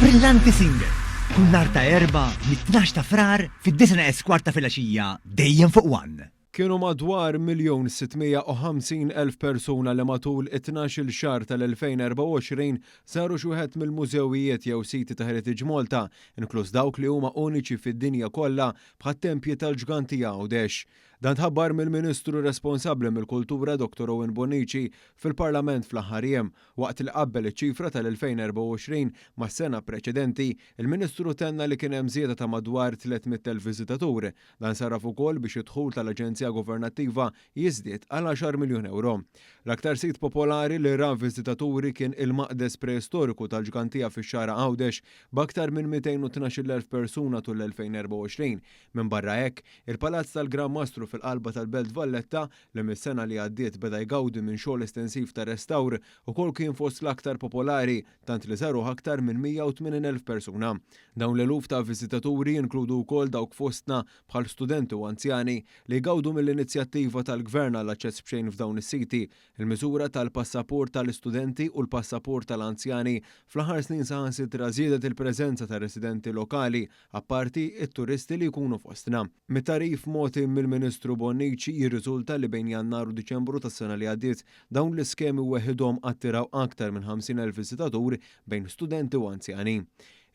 Brillanti Singer, kull nhar ta' Erbgħa mit-tnax ta' Frar fid-disgħa neqes kwart ta' filgħaxija dejjem fuq One. Kienu madwar 1,650,000 persuna li matul it-tnax-il xahar tal-2024 żaru xi wieħed mill-mużewijiet jew siti ta' Heritage Malta, inkluż dawk li huma uniċi fid-dinja kollha bħat-tempji tal-Ġganti Għawdex. Dan tħabbar mill-Ministru responsabbli mill-Kultura Dottor Owen Bonnici fil-Parlament fl-aħħar jiem. Waqt li qabbel iċ-ċifra tal-2024 mas-sena preċedenti, il-Ministru tenna li kien hemm żieda ta' madwar 300,000 viżitatur. Dan sarraf ukoll biex id-dħul tal-aġenzija governattiva jiżdied għal għaxar miljun ewro. L-aktar sit popolari li ra viżitaturi kien il-maqdes preistoriku tal-Ġgantija fix-Xagħra Għawdex b'aktar minn 212,000 persuna tul l-2024. Minbarra hekk, il-Palazz tal-Gran Mastru fil-qalba tal-Belt Valletta, li mis-sena li għaddiet beda jgawdi minn xogħol estensiv ta' restawr, ukoll kien fost l-aktar popolari, tant li żaruh aktar minn 180,000 persuna. Dawn l-eluf ta' viżitaturi jinkludu wkoll dawk fostna, bħal studenti u anzjani, li jgawdu mill-inizjattiva tal-Gvern għall-aċċess b'xejn f'dawn is-siti. Il-miżura tal-passaport tal-istudenti u l-passaport tal-anzjani fl-aħħar snin saħansitra żiedet il-preżenza ta' residenti lokali apparti t-turisti li jkunu fostna. Mit-tagħrif mogħti mill-Ministru Bonnici jirriżulta li bejn Jannar u Diċembru tas-sena li għaddiet, dawn l-iskemi weħidhom attiraw aktar minn 50,000 viżitatur bejn studenti u anzjani.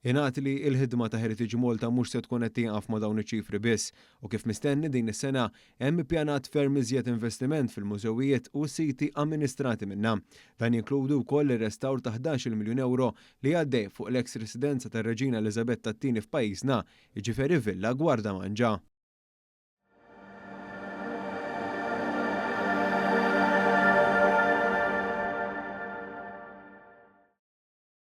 Ingħad li l-ħidma ta' Heritage Malta mhux se tkun qed tieqaf ma' dawn iċ-ċifri biss u kif mistenni din is-sena hemm ippjanat ferm iżjed investiment fil-mużewijiet u s-siti amministrati minnha. Dan jinkludi wkoll ir-restawr ta' ħdax-il miljun ewro li għaddej fuq l-eks residenza tar-Reġina Eliżabetta t-Tieni f'pajjiżna, jiġifieri Villa Gwardamanġa.